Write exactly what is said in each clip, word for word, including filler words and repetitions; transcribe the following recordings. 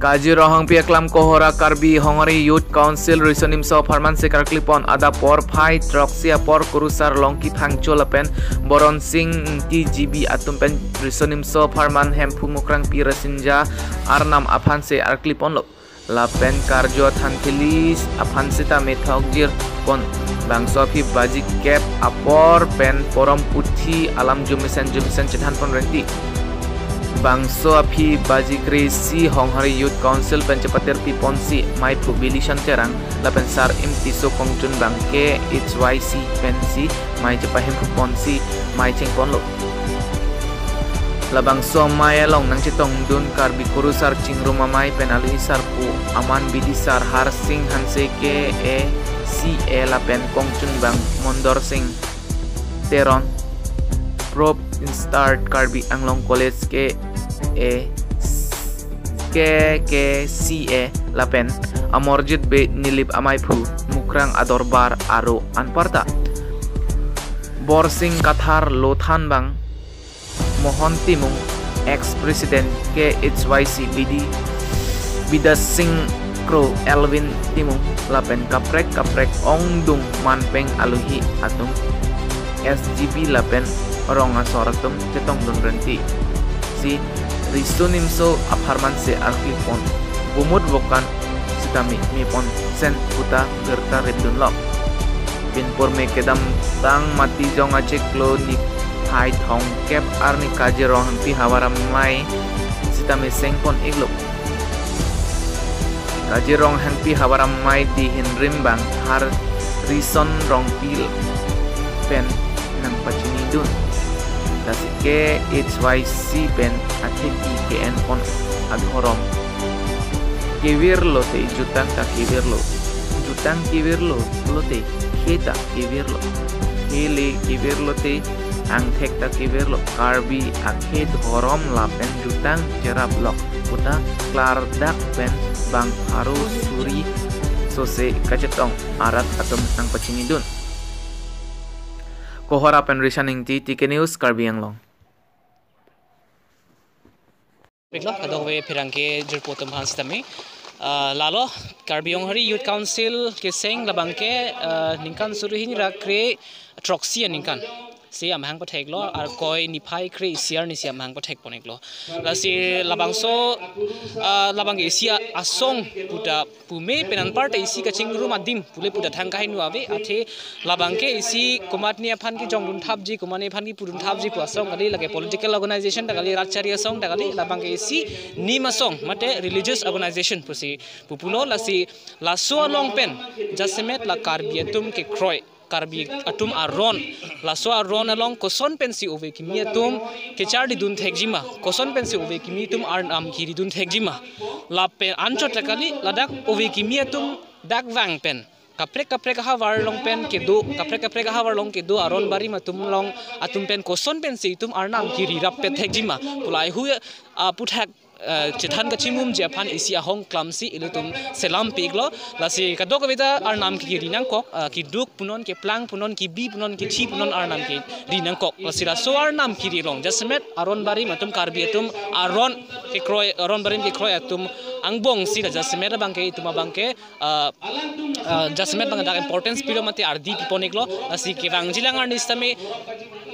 Kaji Ronghangpi aklam Kohora Karbi Honghari Youth Council riso nimso apharman se karkli pon. Adap porphai throksi apor kurusar Longki Phangcho lapen Boronsing Ingti G B atum pen riso nimso apharman Hemphu Mukrangpi Rasinja arnam aphan se arkli ponlo. Lapen karjo thanthili aphan sitame thokjir pon. Bangso aphi baji kep apor pen porom puthi alam jumisen jumisen chethan pon renti. Bangso aphi baji kre-isi Honghari Youth Council pen chepatirpi ponsi maiphu Bilishon Terang lapen Sar-im Tisso Kongchunbang ke H Y C pensi mai chepahemphu ponsi mai cheng ponlo. Labangso amai along nangchetongdun Karbi Kurusar Chingrum Amei pen Alohi Sarpo Aman Bidisar Harsing Hanse K A C A lapen Kongchunbang Mondorsing Teron, Prof Instart Karbi Anglong College K A K K C A lapen Amarjit Bey Nilip amaiphu Mukrang Adorbar aro anparta. Borsing Kathar Lothanbang, Mohon Timung, ex-president K H Y C B D, Bidas Sing Kro, Elwin Timung lapen kaprek kaprek ongdung manpeng alohi atum, S G B lapen rong asor atum chetongdun renti. Si riso nimso apharman se arkli pon. Gumut vokan sitame me pon sen puta birta ripdunlo. Pinpur me kedamtang Matijong achiklo niphai thomkep arni Kaji Ronghangpi havar amei sitame seng pon iklo. Kaji Ronghangpi havar amei dihin rimbang Harison Rongpi pen nangpachinidun. Lasi K H Y C pen athepi ke-en pon adhorom kevirlo te jutang ta kevirlo. Jutang kevirlo lote khe ta kevirlo. Khe le kevirlo te angthek ta kevirlo. Karbi akhe dhorom lapen jutang cheraplok puta klardak pen bang pharo suri sose kachetong arat atum nangpachinidun. Kohora pen Rishan Ingti, T K News, Karbi Anglong. Baiklah, kadokave pherangke jirpo atum aphan sitame. Ah, lalo, Karbi Honghari Youth Council keseng labangke, ah, ningkan suri hini ra kre throksi aningkan si amahang patheklo, Arkoi niphai kre-isi arni si amahang pathek pon iklo. Lasi labangso, ah, labangke isi asong puta pume pen anparta isi kachingrum adim pule puta thang kaheno ave, athe labangke isi komatne aphan kejongdun thapji, komatne aphan kepudun thapji pu asong kali, lake political organization ta kali, rat chari asong ta kali, labangke isi nim asong mate religious organization pusi pupulo. Lasi laso along pen jasemet la Karbi atum kekroi, Karbi atum aron, laso aron along koson pensi ove kimi atum kecharlidun thekjima, koson pensi ove kimi atum arnam keridun thekjima. Lapen anchot ta kali, ladak ove kimi atum dak vang pen kaprek kaprek ahavar along pen kedo, kaprek kaprek ahavar along kedo aron barim atum along, atum pen koson pensi itum arnam keri rappet thekjima pu lahei hui, ah, aputhak, eh, chethan kachimumji aphan isi ahong klamsi ilitum selam piklo. Lasi kadokave ta arnam keri nangkok, ah, keduk punon, keplang punon, kebi punon, kethi punon arnam keri nangkok. Lasi laso arnam keri along jasemet aron barim atum, Karbi atum aron kekroi, aron barim kekroi atum angbongsi la jasemet abangke, itum abangke, ah, ah, jasemet abang dak importance pilo mate ardi pipon iklo. Lasi kevangjilang arni sitame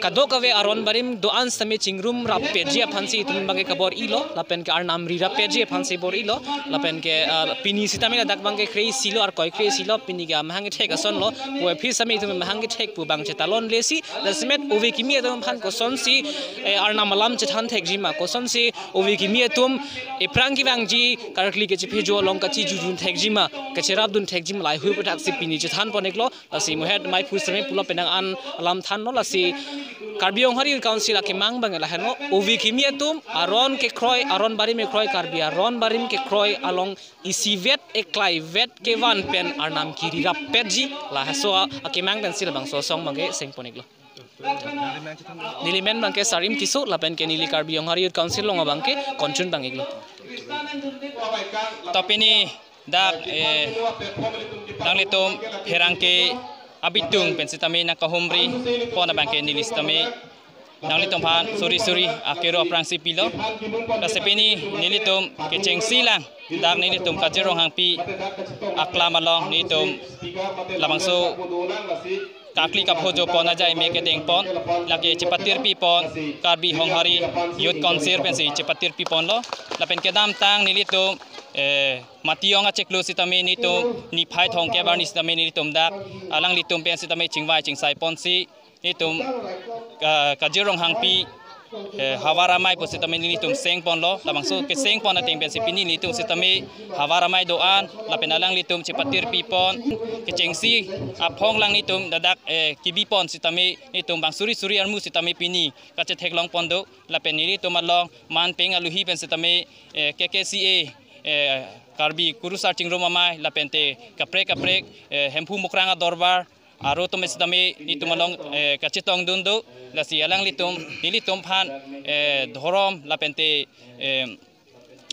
kadokave aron barim do-an sitame chingrum rappetji aphansi itum abangke kabor-ilo, lapen ke arnam ri rappetji aphansi bor-ilo, lapen ke, ah, pini sitame ladak abangke kre-isilo, Arkoi kre-isilo, pini ke amahang kethek asonlo, pu aphi sitame itum amahang kethek pu abang chetalonle si, jasemet ove kimi atum aphan kosonsi, eh, arnam alam chethan thekjima, kosonsi ove kimi atum ephrang kevangji karkli kechephejo along kachijudun thekjima, kacherapdun thekjima, lahei hui aputhak si pini chethan pon iklo. Lasi muhet maiphu sitame pulo penang an alam thanlo. Lasi Karbi Honghari Youth Council akemang abang lahenlo, ove kimi atum aron kekroi, aron barim kekroi, Karbi aron barim kekroi along isivet eklaivet kevan pen arnam keri rappetji, laso akemang pensi labangso asong abangke seng pon iklo. Neli men abangke Sar-im Tisso lapen ke neli Karbi Honghari Youth Council along abangke Kongchunbang iklo. To pini dak, eh, nanglitum pherangke abitung pen sitame nangkahumri pon abangke neli sitame Nanglitum aphan suri suri akero aphrangsi pilo. Lasi pini nelitum kechengsi lang dak nelitum Kajir Ronghangpi aklam along nelitum labangso kakli kaphojo pon ajai me kedeng pon, lake chepatirpi pon, Karbi Honghari Youth Council pensi chepatirpi ponlo. Lapen kedamtang nelitum, eh, Matiyong achiklo sitame nelitum niphai thomkep arni sitame nelitum dak alanglitum pen sitame chingvai chingsai ponsi nelitum, ah, Kajir Ronghangpi, eh, havar amei pu sitame nelitum seng ponlo, labangso keseng pon ateng pensi pini nelitum sitame havar amei do-an lapen alanglitum chepatirpi pon, kechengsi aphong lang nelitum ladak, eh, kebi pon sitame nelitum bang suri suri armu sitame pini kachetheklong pon do. Lapen nelitum along manpeng aluhi pen sitame, eh, K K C A, eh, Karbi Kurusar Chingrum Amei lapente kaprek kaprek, eh, Hemphu Mukrang Adorbar aro atum sitame nelitum along, eh, kachetongdun do. Lasi alanglitum nelitum aphan, eh, dhorom lapente, eh,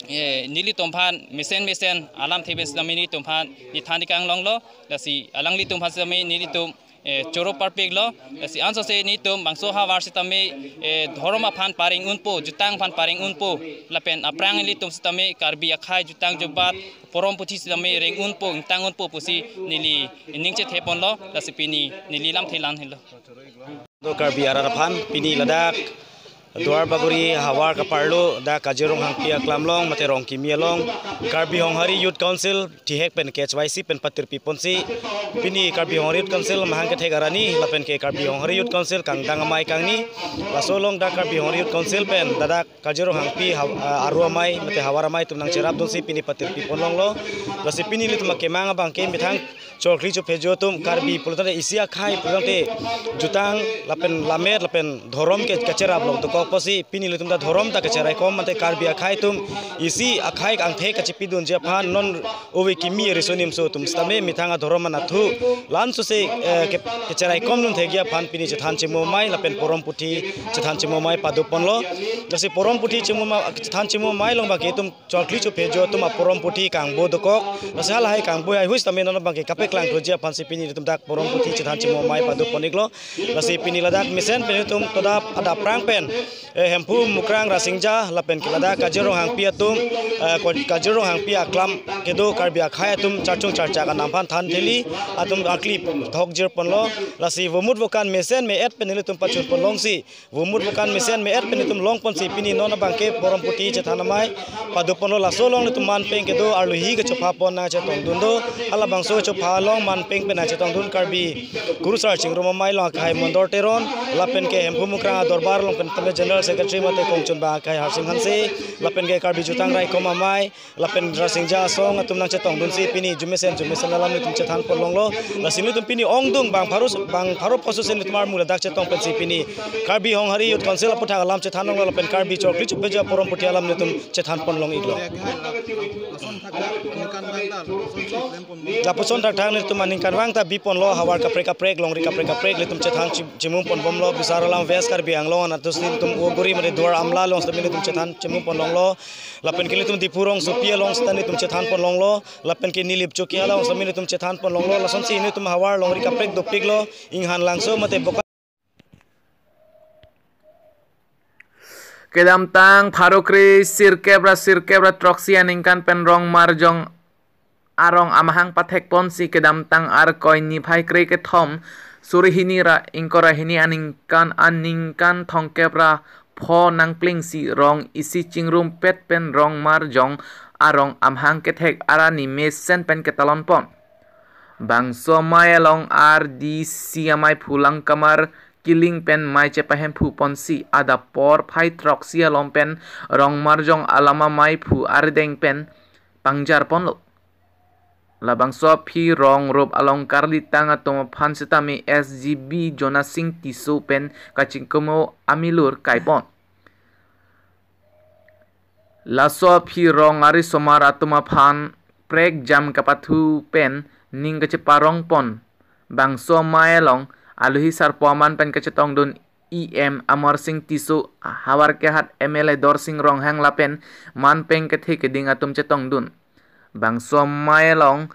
eh, nelitum aphan mesen mesen alamthe pen sitame nelitum aphan nithan ikang longlo. Lasi alanglitum aphan sitame nelitum, eh, choro parpiklo. Lasi ansose nelitum bangso havar sitame, eh, dhorom aphan pareng unpo, jutang aphan pareng unpo, lapen aphrang nelitum sitame Karbi akhei jutang jubat porom puthi sitame reng unpo, ingtang unpo pusi neli ning chethe ponlo. Lasi pini neli lamthe la-an helo. Do Karbi arat aphan pini ladak Duar Bagori havar kaparlo dak Kajir Ronghangpi aklam along mate Rongkimi along Karbi Honghari Youth Council thihek pen K H Y C pen patirpi ponsi pini Karbi Honghari Youth Council mahang kethek arni lapenke Karbi Honghari Youth Council kangdang amei kangni, laso along dak Karbi Honghari Youth Council pen ladak Kajir Ronghangpi ha-, ah, aru amei mate havar amei atum nangcherapdunsi pini patirpi pon longlo. Lasi pini nelitum akemang abangke methang chorkli chophejo atum Karbi pulotangte isi akhei pulotangte jutang lapen lammet lapen dhorom ke kacherap long dokok pusi pini nelitum ta dhorom ta kacheraikom mate Karbi akhei atum isi akhei angthek kachepidunji aphan non ove kimi riso nimso atum sitame methang adhorom anatthu la-an sose, eh, ke, kacheraikom dun thekji aphan pini chethan chemo amei lapen porom puthi chethan chemo amei pado ponlo. Lasi porom puthi chemo ma-, chethan chemo amei along abangke itum chorkli chophejo atum aporom puthi kangbo dokok. Lasi halahei kangbo haihui sitame non abangke kapeklang thuji aphansi pini itum dak porom puthi chethan chemo amei pado pon iklo. Lasi pini ladak mesen pen itum toda adap aphrang pen, eh, Hemphu Mukrang Rasingja lapenke ladak Kajir Ronghangpi atum, eh, ko-, Kajir Ronghangpi aklam kedo Karbi akhei atum charchung charchak anam aphan than theli atum akli thokjir ponlo. Lasi vomut vokan mesen me-et pen nelitum pachun pon longsi vomut vokan mesen me-et pen itum long ponsi pini non abangke porom puthi chethan amei pado ponlo. Laso along nelitum manpeng kedo arlohi kechopha pon nangchetongdun do. Halabangso kechopha along manpeng pen nangchetongdun Karbi Kurusar Chingrum Amei along akhei Mondor Teron lapenke Hemphu Mukrang Adorbar along pen tame General Secretary mate kongchunbang akhei Harsing Hanse lapenke Karbi Jutang Raikom Amei lapen Rasingja Asong atum nangchetongdunsi pini arjumesen arjumesen alam nelitum chethan pon longlo. Lasi nelitum pini ongdung bang pharo bang pharo poso sen nelitum armu ladak chetong pensi pini Karbi Honghari Youth Council aputhak alam chethan longlo lapen Karbi chorkli chophejo aporom puthi alam nelitum chethan pon long iklo. Lapuson thakthak nelitum aningkanvang ta bi ponlo, havar kaprek kaprek, longri kaprek kaprek nelitum chethan chim-, chimum pon bomlo, Bisar Alam West Karbi Anglong anatthu si nelitum Oguri mate Duar Amla along sitame nelitum chethan chimum pon longlo. Lapenke nelitum Diphu rongsopi along sitame nelitum chethan pon longlo. Lapenke Nilip Chokihola along sitame nelitum chethan pon longlo. Lasonsi nelitum havar longri kaprek dopiklo. Inghan Langso mate Boka. Kedamtang pharo kre sirkep ra sirkep ra throksi aningkan pen Rongmarjong arong amahang pathek ponsi kedamtang Arkoi niphai kre kethom suri hini ra ingkoi ra hini aningkan aningkan thomkep ra pho nangplengsi rong isi chingrumpet pen Rongmarjong arong amahang kethek arni mesen pen ketalon pon. Bangso amei along R D C ameiphu Langkamar Killing pen mei chepahemphu ponsi adap apor phai throksi along pen Rongmarjong alam ameiphu arideng pen pangjar ponlo. Labangso aphi rong rup along karlitang atum aphan sitame S G B Jonasing Tisso pen kachingkimo amilur kai pon. Laso aphi rong arisomar atum aphan prekjam kapathu pen ning kacheparong pon. Bangso amei along alohi sarpo aman pen kachetongdun E M Amarsing Tisso, havar kehat M L A Dorsing Ronghang lapen manpeng kethe keding atum chetongdun. Bangso amei along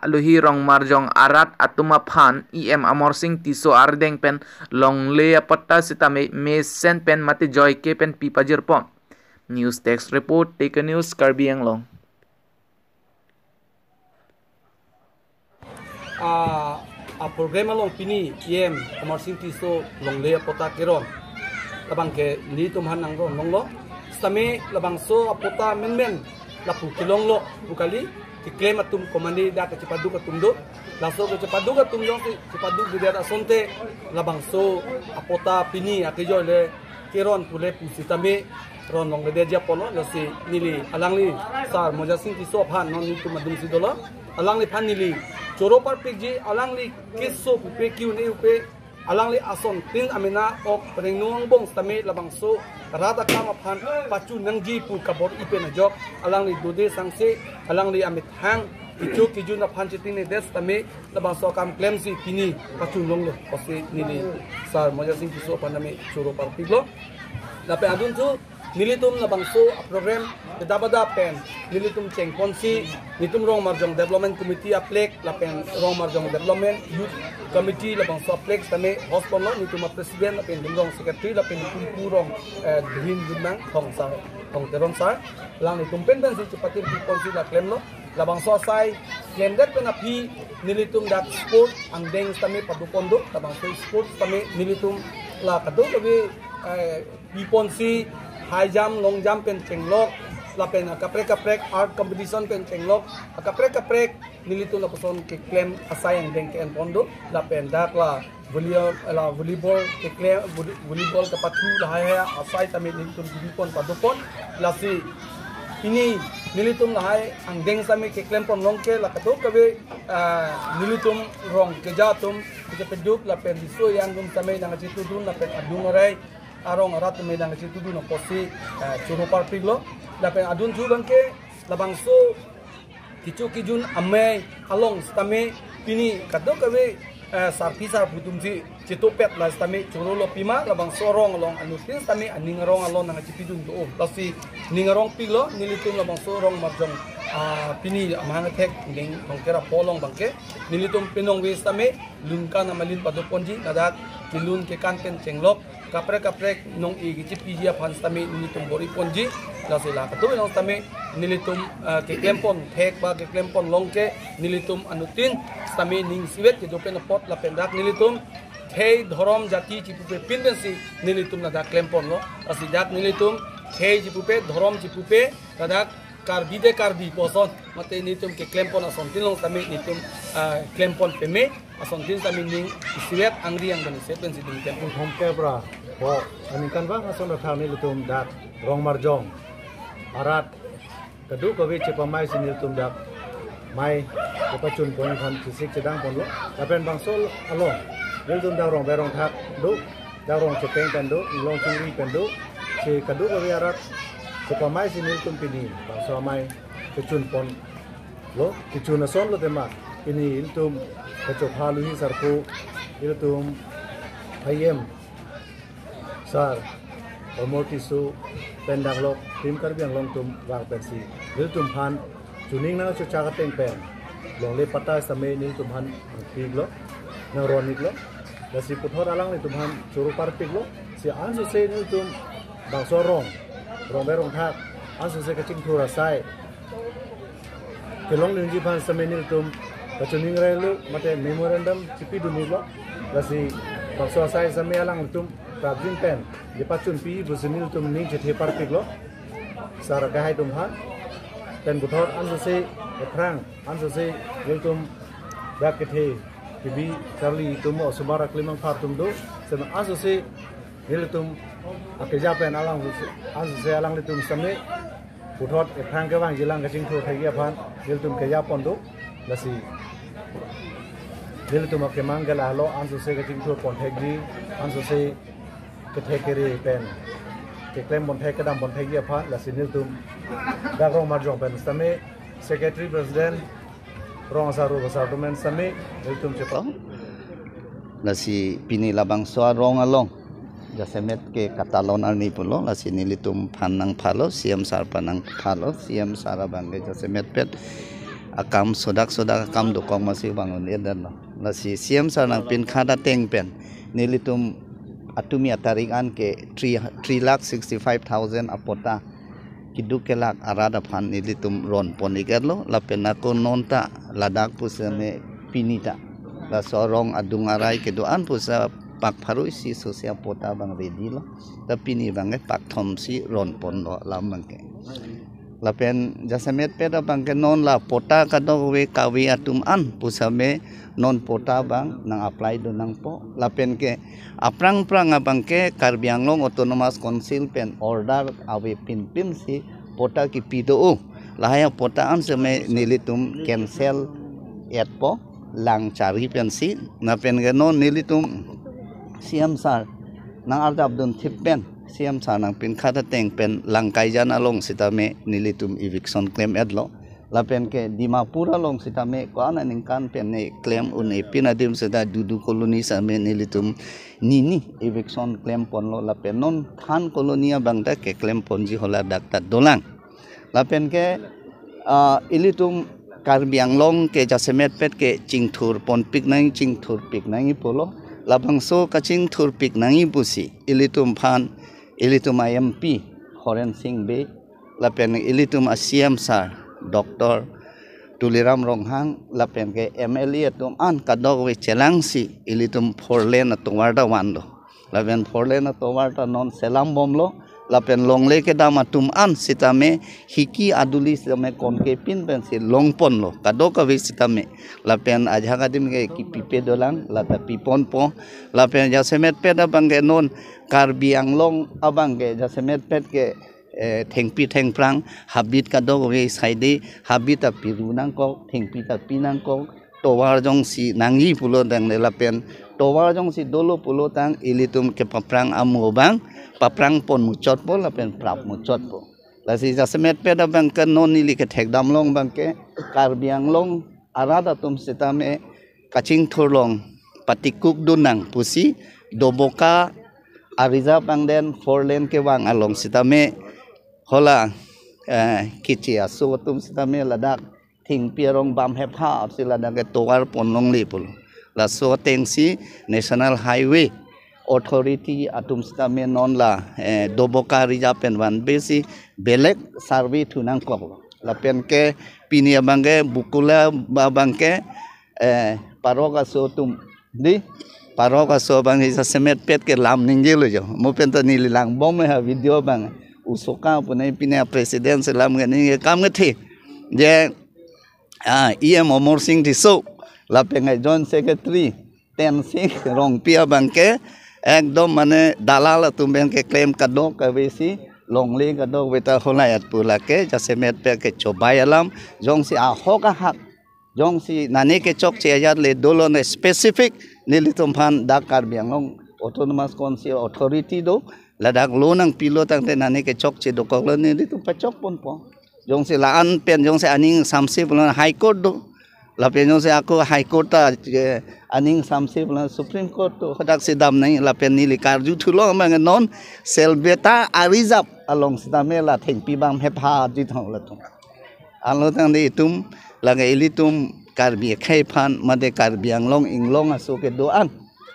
aluhi Rongmarjong arat atum aphan E M Amarsing Tisso ardeng pen longle apatta sitame mesen pen mate joike pen pi pajirpon. News Desk Report, Teka News, Karbi Anglong. A, a program along pini E M Amarsing Tisso longle apatta keron, labangke nelitum aphan nangronlonglo. Sitame labangso apatta menmen lapu kelonglo pu kali, keklem atum komane dak kachepaduk atum do. Laso kachepaduk atum jongsi chepadukdedet asonte labangso apatta pini akejoi le keron pule pusitame ron longledetji apotlo. Lasi neli alangli Sar Mojarsing Tisso aphan non nelitum adungsi dolo. Alangliphan neli choro parpikji, alangli keso pupe, kiune upe, alangli asontin amena ok rengno angbong sitame labangso rat akam aphan pachun nangji pu kabor-i pen ajok alangli dode sangse, alangli amethang kecho kejun aphan chetingnedet sitame labangso akam klemsi pini pachunlonglo pusi neli Sar Mojarsing Tisso aphan name choro parpiklo. Lapen adunthu nelitum labangso program kedabada pen nelitum chengponsi nelitum Rongmarjong Development Committee a-flag lapen Rongmarjong Development Youth Committee labangso a-flag sitame hostponlo. Nelitum a-president lapen nelitum rong secretary lapen nelitum pu rong, eh, Dhin Gunmang Thong Sar, Thong Teron Sar, alanglitum pen pensi chepatir piponsi la klemlo. Labangso asai klemdet pen aphi nelitum dak sport angdeng sitame padopon do. Labangso sport sitame nelitum la kadokave, eh, piponsi high jump, long jump pen chenglok, lapen akaprek kaprek art competition pen chenglok, akaprek kaprek nelitum lapuson keklem asai angdeng ke-enpon do. Lapen dak la volley-, la volleyball keklem, volley-, volleyball kepathu lahai hai asai tame nelitum dibipon padopon. Lasi pini nelitum lahai angdeng sitame keklemponlong ke la kadokave, ah, nelitum rong keja atum kechepeduk lapen riso-ri atum sitame nangkachetudun lapen adung arai arong arat tame nangkachetudun apotsi, ah, choro parpiklo. Lapen adunthu abangke labangso kecho kejun amei along sitame pini kadokave, eh, sarpi sarpo atumsi chetopet la sitame chorolo pima, labangso arong along anuttin sitame aning arong along nangkachepidun do. Lasi ning arong piklo nelitum labangso Rongmarjong, ah, pini amahang athek angdeng Thongker apho along abangke nelitum penong ve sitame lun kan amalin padoponji, ladak kelun kekan pen chenglok, kaprek kaprek nong-e kechepiji aphan sitame nelitum bor-iponji. Lasi la kadokave along sitame nelitum, ah, keklempon thek ba keklemponlong ke nelitum anuttin sitame ning isivet kedo pen apot lapen dak nelitum khei dhorom jati chepupe pin pensi nelitum ladak klemponlo. Lasi dak nelitum khei chepupe, dhorom chepupe, ladak Karbi de Karbi pu ason mate nelitum keklempon asontin along sitame nelitum, ah, klempon peme, asontin sitame ning isivet angri angdeng isivet pensi ding klempon. Thongker apra ho aningkanvang ason athang nelitum dak Rongmarjong arat kadokave chepamai si nelitum dak mei kepachunpon aphan chesik chedangponlo. Lapen bangso along nelitum dak rong berong thak do, dak rong chepeng pen do, inglong chingri pen do, si kadokave arat chepamai si nelitum pini bangso amei kechunponlo, kechun asonlo tema. Pini ilitum kachopha aluhi sarpo, ilitum I M Sar Amar Tisso pen danglok Team Karbi Anglong atum vang pensi nelitum aphan chuning nangchochak ateng pen longle patta sitame nelitum aphan nangpiklo, nangron-iklo. Lasi puthot alanglitum aphan choro parpiklo. Si ansose nelitum bangso arong, rong berong thak, ansose kachingthur asai kelong ningji aphan sitame nelitum kachiningri lo mate memorandum chepidun-iklo. Lasi bangso asai sitame alangtum prapjin pen kepachunpi pusi nelitum ning chethe parpiklo sar akehai atum aphan. Pen puthot ansose aphrang ansose nelitum dak kethe kebi charli atum osomar aklimang apar atum do. Sitame ansose nelitum akeja pen alang ansose alanglitum sitame puthot aphrang kevangjilang kachingthur thekji aphan nelitum kejapon do. Lasi nelitum akemang ke lahelo ansose kachingthurpon thekji, ansose kethe kere pen keklempon thek kedampon thekji aphan. Lasi nelitum dak Rongmarjong pen sitame Secretary President rong asar ru asar atum pen sitame nelitum chepa. Lasi pini labangso arong along jasemet ke katalon arni pulo, lasi nelitum aphan nangphalo, C M sar aphan nangphalo, C M sar abangke jasemet pet akam sodak sodak akam dokok masi bangun edan lo. Lasi C M sir nangpinkhat ateng pen nelitum atumi atarik an ke three, three lakh sixty-five thousand apota keduk kelak arat aphan nelitum ronpon ik-et lo, lapen ako non ta ladak pusitame pini ta laso arong adung arai kedo-an pusi pak pharo isi sosi apota abang ready lo. Ta pini abang ke pak thom si ronpon lo alam abang ke. Lapen jasemet pet abang ke non la pota kadokave kave atum an pusitame non pota abang nang apply do nangpo. Lapen ke aphrang phrang abang ke Karbi Anglong Autonomous Council pen order ave pinpin si pota kipi do-o. Lahai apota an sitame nelitum cancel etpo lang chari pensi. Lapen ke non nelitum C M sir nang arjap dun thip pen C M sir nangpinkhat ateng pen Langkaijan along sitame nelitum eviction klem-et lo. Lapen ke Dimapur along sitame ko-an aningkan pen ne klem un-e pin adim seta Dudu Colony sitame nelitum nini eviction klemponlo, lapen non Than Colony abang ta keklemponji hala dak ta dolang. Lapen ke, ah, ilitum Karbi Anglong ke jasemet pet ke chingthur ponpik nang, chingthurpik nangji pulo. Labangso kachingthurpik nangji pusi ilitum aphan, ilitum a M P Horen Sing Bey, lapen ilitum a C M sir Doctor Tuliram Ronghang, lapen ke M L A atum an kadokave chelangsi ilitum four lane atovar ta vanlo. Lapen four lane atovar ta non selam bomlo. Lapen longle kedam atum an sitame hiki aduli sitame konke pin pensi longponlo kadokave sitame. Lapen ajahak adim ke kipipe dolang, lata piponpo. Lapen jasemet pet abang ke non Karbi Anglong abang ke jasemet pet ke, eh, thengpi thengphrang habit kadokave saide habit ta piru nangkok, thengpi ta pi nangkok, tovar jongsi nangji pulo tangte lapen tovar jongsi dolo pulo tang ilitum kepaphrang amo abang paphrangpon muchotpo lapen prap muchotpo. Lasi jasemet pet abang ke non neli kethekdam along abang ke Karbi Anglong arat atum sitame kachingthur along patikuk dun nang pusi Doboka a-reserve angden four lane kevang along sitame hala, eh, kichi aso atum sitame ladak thengpi arong bam hepha apsi ladak ke tovar pon longle pulo. Laso atengsi National Highway Authority atum sitame non la, eh, Doboka a-reserve pen vanve si belek survey thu nangkoklo. Lapen ke pini abang ke Bokula abang ke, eh, parok aso atum di, parok aso abang ke jasemet pet ke lam ningjelo jo. Mo pen ta neli langbom ha video abang. Usoka pune pine president si lam ke ningje kam kethe. Je, ah, E M Amarsing Tisso, lapen ke Joint Secretary Tensing Rongpi abang ke ekdom mane dalal atum pen keklem kadokave si longle kadokave ta holai at pu lake jasemet pet ke chobai alam, jongsi ahok ahak, jongsi nane kechokche ajat le dolo ne specific nelitum aphan dak Karbi Anglong Autonomous Council Authority do, ladak lo nangpilo tangte nane kechokche dokoklo nelitum pachokponpo. Jongsi la-an pen jongsi aning samse pulo High Court do. Lapen jongsi ako High Court ta, eh, aning samse pulo Supreme Court do. Hadak si dam nang lapen neli karju thulo abang non Selbeta a-reserve along sitame la thengpi bam hepha di thong latum. Anlo tangte itum lake ilitum Karbi akhei aphan mate Karbi Anglong inglong aso kedo-an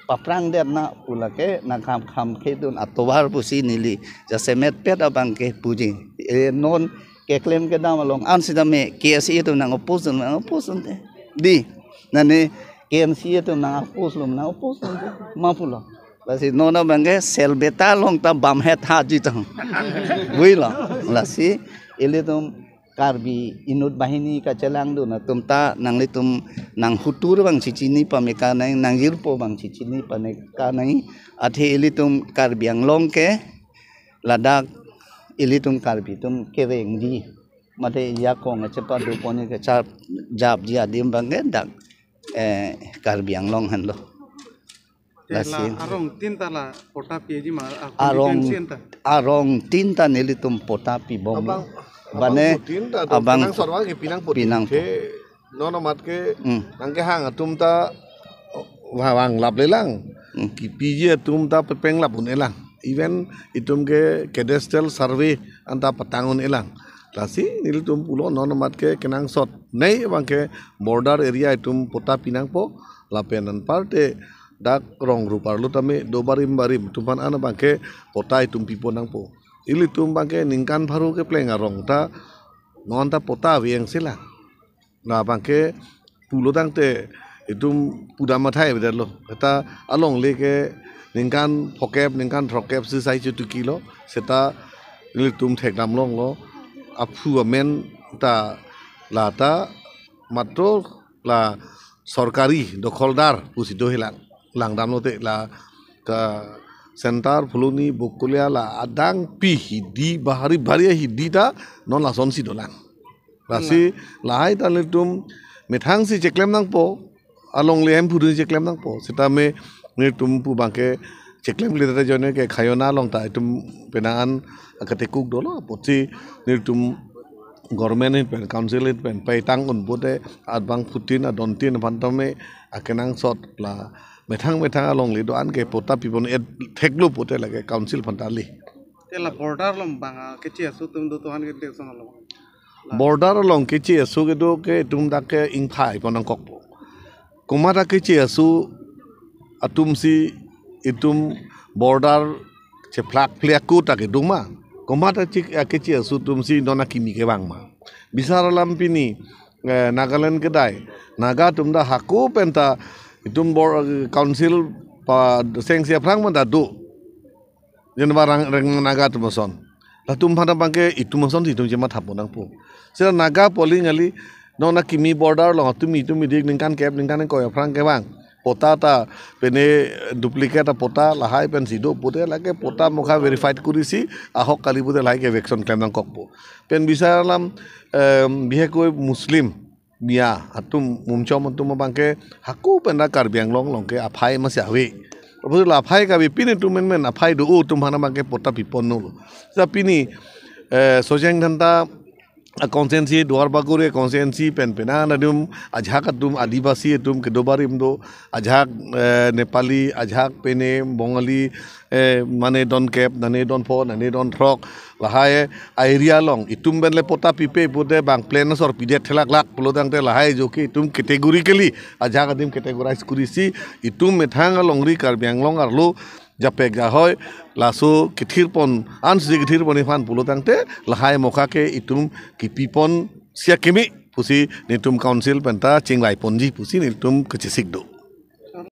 paphrang det na pu lake nangkham kham khedun atovar pusi neli jasemet pet abang ke puji. E non keklem kedam along an sitame K S A atum nang oppose, nang oppose te. Di, nane K M C atum nang oppose lo, nang oppose te. Ma pulo. Lasi non abang ke Selbeta along ta bam hepha di tang. Builo. Lasi ilitum Karbi inut banghini kachelang dun atum ta nanglitum nang hutur abang chichini pame ka nang, nang jirpo abang chichini pame ka nang, athe ilitum Karbi Anglong ke ladak ilitum Karbi atum kereng di. Mate ya kong chepa do poni ke chap jap ji adim abang ke dak, eh, Karbi Anglong henlo. Te la lasi arong tin ta la pota piji ma, a, arong, constituency anta. Arong tin ta nelitum pota pibom. Abang, bane abang putin ta do abang pinang sorwa ke pinang putin pinang the. Nono mat ke, hmm, nangkehang atum ta vang lap lelang. Hmm. Kipiji atum ta pepeng lap un-elang. Even itum ke cadastral survey anta patang un-elang. Lasi nelitum pulo non amat ke kenangsot nei abangke border area itum pota pinangpo, lapen anparte dak rong rup arlo tame do barim barim atum aphan an abangke pota itum pipo nangpo. Ilitum abangke ningkan pharo kepleng arong ta non ta pota ave angse lang. Labangke pulo tangte itum pudam athai avedetlo. Seta alongle ke ningkan phokep, ningkan throkkep si sai chutukilo. Seta nelitum thekdam longlo. Aphu amen ta la ta matro la sorkari dokholdar pusi do hilang. Langdamlote la ke Centre, Phuloni, Bokolia la adang pi hidi bahari bahari hidi ta non lasonsi dolang. Lasi lahai ta nelitum methang si cheklem nangpo, alongle hem phudun cheklem nangpo. Seta me nelitum pu abangke cheklem kle ta joine ke khayona along ta itum penang an akatekuk dolo. Apotsi nelitum government ahin pen, council ahin pen paitang un pote abang phutin adontin aphan tame akenangsot la methang methang alongle do-an ke pota pipon et theklo pote lake council aphan ta le. Te la border along bang, ah, keche aso atum do tohan ke te son along. Border along keche aso kedo ke itum dak ke ingphai pon nangkokpo. Komat akeche aso atum si itum border chephlak phlak ko ta kedo ma. Komat achi-, akeche aso atum si non akimi kevang ma. Bisar alam pini, eh, Nagaland kedai. Naga atum ta hako pen ta itum bor-, council pa sengsi aphrang ma ta do. Jen barang reng Naga atum ason. Latum aphan abangke itum ason si itum chematha pon nangpo. Seta Naga pu aling kali non akimi border along atum itum idik ningkan kep ningkan ingkoi aphrang kevang. Pota ta pene duplicate apota lahai pensi do pote lake pota mokha verified kurisi ahok kali pote lahai ke eviction klem nangkokpo. Pen bisar alam, em, bihek koi Muslim biya atum mumchom atum abangke hako pen ta Karbi Anglong along ke aphai masi ave. Apotsi la aphai kave pin itum men men aphai do-o atum aphan abangke pota piponlo. Seta pini, eh, Socheng Dhenta a constituency, Duar Bagori constituency pen penang atum ajahak atum Adivasi atum kedo barim do, ajahak, eh, Nepali, ajahak pene Bongali, eh, mane don kep, nane don pho, nane don throk, lahai a area along itum pen le pota pipe pote bang plan asor pidet thelaklak pulo tangte lahai ajoke itum categorically ajahak adim categorize kurisi itum methang alongri Karbi Anglong arlo japek jahoi laso kethir pon ansi kethir pon iphan pulo tangte lahai mokha ke itum kipi pon sia kimi pusi nelitum council pen ta chingvai ponji pusi nelitum kachesik do.